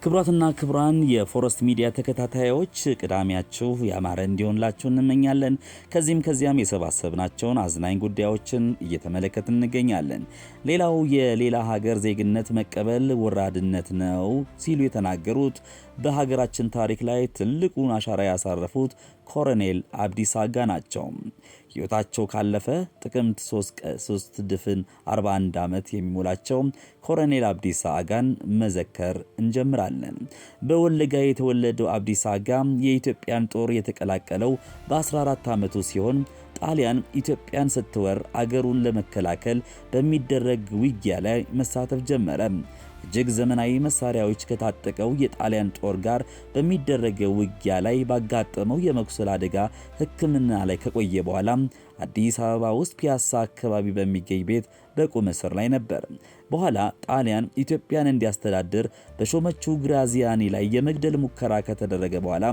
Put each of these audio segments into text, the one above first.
ክቡራትና ክቡራን የፎረስት ሚዲያ ተከታታዮች፣ ቅዳሜያችሁ ያማረ እንዲሆንላችሁ እንመኛለን። ከዚህም ከዚያም የሰባሰብናቸውን አዝናኝ ጉዳዮችን እየተመለከትን እንገኛለን። ሌላው የሌላ ሀገር ዜግነት መቀበል ወራድነት ነው ሲሉ የተናገሩት በሀገራችን ታሪክ ላይ ትልቁን አሻራ ያሳረፉት ኮሎኔል አብዲሳ አጋ ናቸው። ሕይወታቸው ካለፈ ጥቅምት 3 ድፍን 41 ዓመት የሚሞላቸው ኮሎኔል አብዲሳ አጋን መዘከር እንጀምራለን። በወለጋ የተወለደው አብዲሳ አጋ የኢትዮጵያን ጦር የተቀላቀለው በ14 ዓመቱ ሲሆን፣ ጣሊያን ኢትዮጵያን ስትወር አገሩን ለመከላከል በሚደረግ ውጊያ ላይ መሳተፍ ጀመረ። እጅግ ዘመናዊ መሳሪያዎች ከታጠቀው የጣሊያን ጦር ጋር በሚደረገው ውጊያ ላይ ባጋጠመው የመቁሰል አደጋ ሕክምና ላይ ከቆየ በኋላ አዲስ አበባ ውስጥ ፒያሳ አካባቢ በሚገኝ ቤት በቁም እስር ላይ ነበር። በኋላ ጣሊያን ኢትዮጵያን እንዲያስተዳድር በሾመችው ግራዚያኒ ላይ የመግደል ሙከራ ከተደረገ በኋላ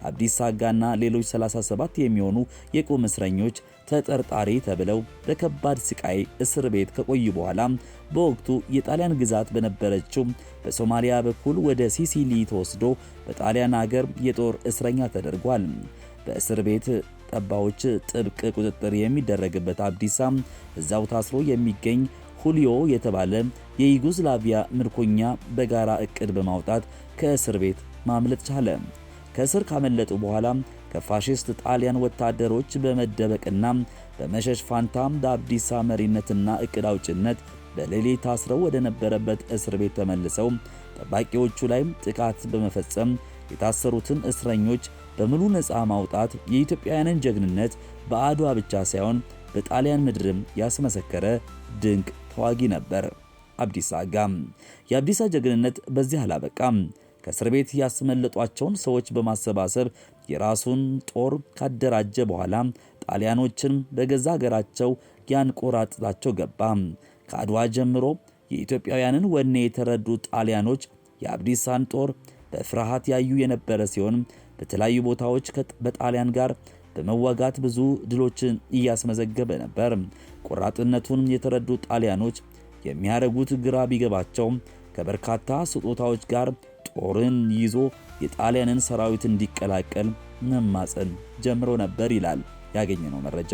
አብዲሳ አጋና ሌሎች 37 የሚሆኑ የቁም እስረኞች ተጠርጣሪ ተብለው በከባድ ስቃይ እስር ቤት ከቆዩ በኋላ በወቅቱ የጣሊያን ግዛት በነበረችው በሶማሊያ በኩል ወደ ሲሲሊ ተወስዶ በጣሊያን አገር የጦር እስረኛ ተደርጓል። በእስር ቤት ጠባዎች ጥብቅ ቁጥጥር የሚደረግበት አብዲሳ እዛው ታስሮ የሚገኝ ሁሊዮ የተባለ የዩጎዝላቪያ ምርኮኛ በጋራ እቅድ በማውጣት ከእስር ቤት ማምለጥ ቻለ። ከእስር ካመለጡ በኋላ ከፋሽስት ጣሊያን ወታደሮች በመደበቅና በመሸሽ ፋንታ በአብዲሳ መሪነትና እቅድ አውጭነት በሌሊት ታስረው ወደ ነበረበት እስር ቤት ተመልሰው ጠባቂዎቹ ላይ ጥቃት በመፈጸም የታሰሩትን እስረኞች በሙሉ ነፃ ማውጣት የኢትዮጵያውያንን ጀግንነት በአድዋ ብቻ ሳይሆን በጣሊያን ምድርም ያስመሰከረ ድንቅ ተዋጊ ነበር አብዲሳ አጋ። የአብዲሳ ጀግንነት በዚህ አላበቃም። ከእስር ቤት ያስመለጧቸውን ሰዎች በማሰባሰብ የራሱን ጦር ካደራጀ በኋላ ጣሊያኖችን በገዛ ሀገራቸው ያንቆራጥጣቸው ገባ። ከአድዋ ጀምሮ የኢትዮጵያውያንን ወኔ የተረዱ ጣሊያኖች የአብዲሳን ጦር በፍርሃት ያዩ የነበረ ሲሆን፣ በተለያዩ ቦታዎች በጣሊያን ጋር በመዋጋት ብዙ ድሎችን እያስመዘገበ ነበር። ቆራጥነቱን የተረዱ ጣሊያኖች የሚያደርጉት ግራ ቢገባቸው ከበርካታ ስጦታዎች ጋር ጦርን ይዞ የጣሊያንን ሰራዊት እንዲቀላቀል መማፀን ጀምሮ ነበር ይላል ያገኘነው መረጃ።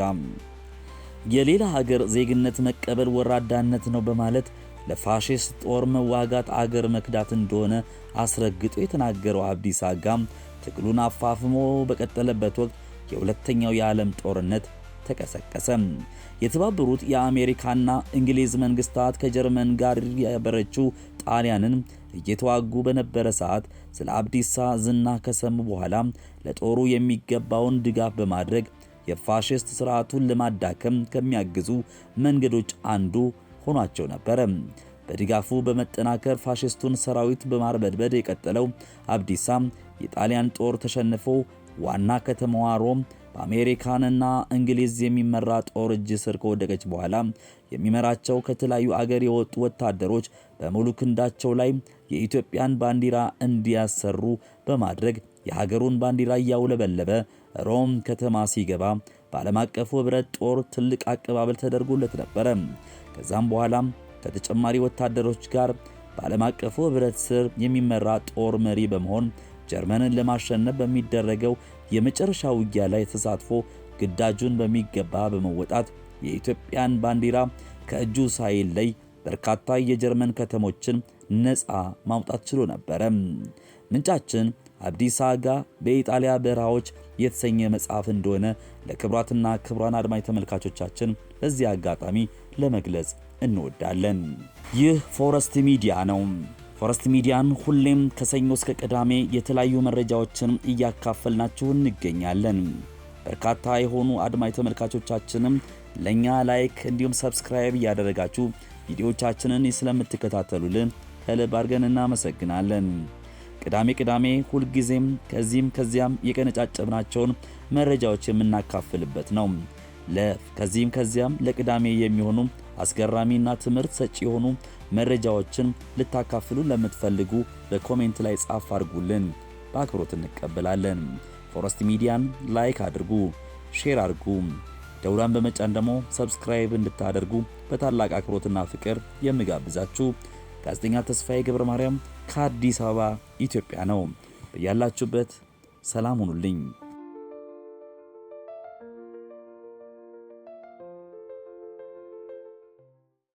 የሌላ ሀገር ዜግነት መቀበል ወራዳነት ነው በማለት ለፋሽስት ጦር መዋጋት አገር መክዳት እንደሆነ አስረግጦ የተናገረው አብዲሳ አጋ ትግሉን አፋፍሞ በቀጠለበት ወቅት የሁለተኛው የዓለም ጦርነት ተቀሰቀሰ። የተባበሩት የአሜሪካና እንግሊዝ መንግስታት ከጀርመን ጋር ያበረችው ጣሊያንን እየተዋጉ በነበረ ሰዓት ስለ አብዲሳ ዝና ከሰሙ በኋላ ለጦሩ የሚገባውን ድጋፍ በማድረግ የፋሽስት ስርዓቱን ለማዳከም ከሚያግዙ መንገዶች አንዱ ሆኗቸው ነበረ። በድጋፉ በመጠናከር ፋሽስቱን ሰራዊት በማርበድበድ የቀጠለው አብዲሳ የጣሊያን ጦር ተሸንፎ ዋና ከተማዋ ሮም በአሜሪካንና እንግሊዝ የሚመራ ጦር እጅ ስር ከወደቀች በኋላ የሚመራቸው ከተለያዩ አገር የወጡ ወታደሮች በሙሉ ክንዳቸው ላይ የኢትዮጵያን ባንዲራ እንዲያሰሩ በማድረግ የሀገሩን ባንዲራ እያውለበለበ ሮም ከተማ ሲገባ በዓለም አቀፉ ህብረት ጦር ትልቅ አቀባበል ተደርጎለት ነበረ። ከዛም በኋላም ከተጨማሪ ወታደሮች ጋር በዓለም አቀፉ ህብረት ስር የሚመራ ጦር መሪ በመሆን ጀርመንን ለማሸነፍ በሚደረገው የመጨረሻ ውጊያ ላይ ተሳትፎ ግዳጁን በሚገባ በመወጣት የኢትዮጵያን ባንዲራ ከእጁ ሳይለይ በርካታ የጀርመን ከተሞችን ነፃ ማውጣት ችሎ ነበረ። ምንጫችን አብዲሳ አጋ በኢጣሊያ በረሃዎች የተሰኘ መጽሐፍ እንደሆነ ለክቡራትና ክቡራን አድማጭ ተመልካቾቻችን በዚህ አጋጣሚ ለመግለጽ እንወዳለን። ይህ ፎረስት ሚዲያ ነው። ፎረስት ሚዲያን ሁሌም ከሰኞ እስከ ቅዳሜ የተለያዩ መረጃዎችን እያካፈልናችሁ እንገኛለን። በርካታ የሆኑ አድማጭ ተመልካቾቻችንም ለኛ like እንዲሁም subscribe እያደረጋችሁ ቪዲዮቻችንን ስለምትከታተሉልን ከልብ አድርገን እናመሰግናለን። ቅዳሜ ቅዳሜ ሁልጊዜም ከዚህም ከዚያም የቀነጫጨብናቸውን መረጃዎች የምናካፍልበት ነው። ከዚህም ከዚያም ለቅዳሜ የሚሆኑ አስገራሚና ትምህርት ሰጪ የሆኑ መረጃዎችን ልታካፍሉ ለምትፈልጉ በ comment ላይ ጻፍ አድርጉልን፣ በአክብሮት እንቀበላለን። ፎረስት ሚዲያን like አድርጉ፣ share አድርጉ። ደውሏን በመጫን ደግሞ subscribe እንድታደርጉ በታላቅ አክብሮትና ፍቅር የምጋብዛችሁ ጋዜጠኛ ተስፋዬ ገብረ ማርያም ከአዲስ አበባ ኢትዮጵያ ነው። በያላችሁበት ሰላም ሁኑልኝ።